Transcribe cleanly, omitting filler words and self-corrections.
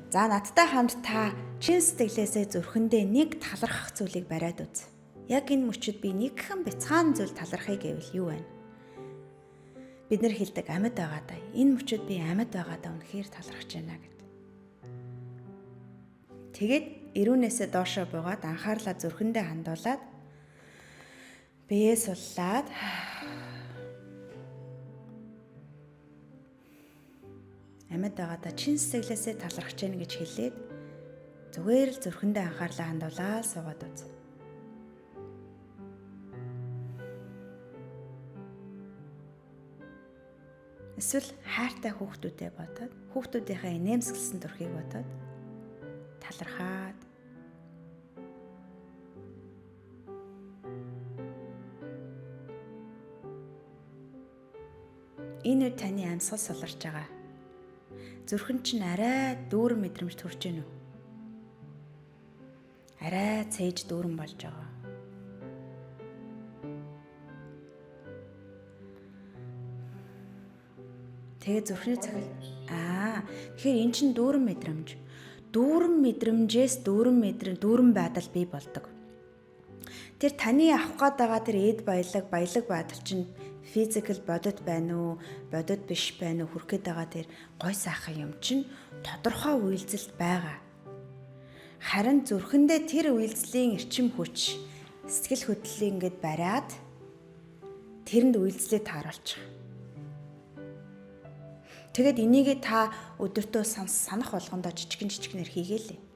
За, надтай хамт та чин сэтгэлээсээ зүрхэндээ нэг талархах зүйлийг бариад үз. Яг энэ мөчөд би нэгхэн бяцхан зүйл талархъя гэвэл юу вэ? Бид нар хэлдэг амьд байгаадаа. Энэ мөчөд би амьд байгаадаа үнэхээр талархаж байна гэд. Тэгээд эрүүнээсээ доошоо буугаад анхаарлаа зүрхэндээ хандуулад биеэ суллаад амьд байгаадаа чин сэтгэлээсээ талархаж байна гэж хэлээд зүгээр л зүрхэндээ анхаарлаа хандуулаад суугаад үз. Эсвэл хайртай хүүхдүүдээ бодоод, хүүхдүүдийнхээ инээмсэглсэн төрхийг бодоод талархаад энэ үед таны амьсгал суларч байгаа. Зүрхэн чинь арай дүүрэн мэдрэмж төрж гэнэ үү? Арай цээж дүүрэн болж байгаа. Тэгээ зүрхний цохил. Тэгэхээр эн чинь дүүрэн мэдрэмж. Дүүрэн мэдрэмжээс дүүрэн мэдрэмж, дүүрэн байдал бий болдог. Тэр таны авах гээд байгаа тэр эд баялаг, баялаг байдал чинь физикал бодит байна уу, бодит биш байна уу, хүрх гээд байгаа тэр гой сайхан юм чинь тодорхой үйлзэлт байгаа. Харин зүрхэндээ тэр үйлзлийн эрчим хүч, сэтгэл хөдлөлийг ингээд бариад тэрэнд үйлзлээ тааруулчих. Тэгээд энийгээ та өдөртөө санах болгондоо жижигэн жижигнэр хийгээлээ.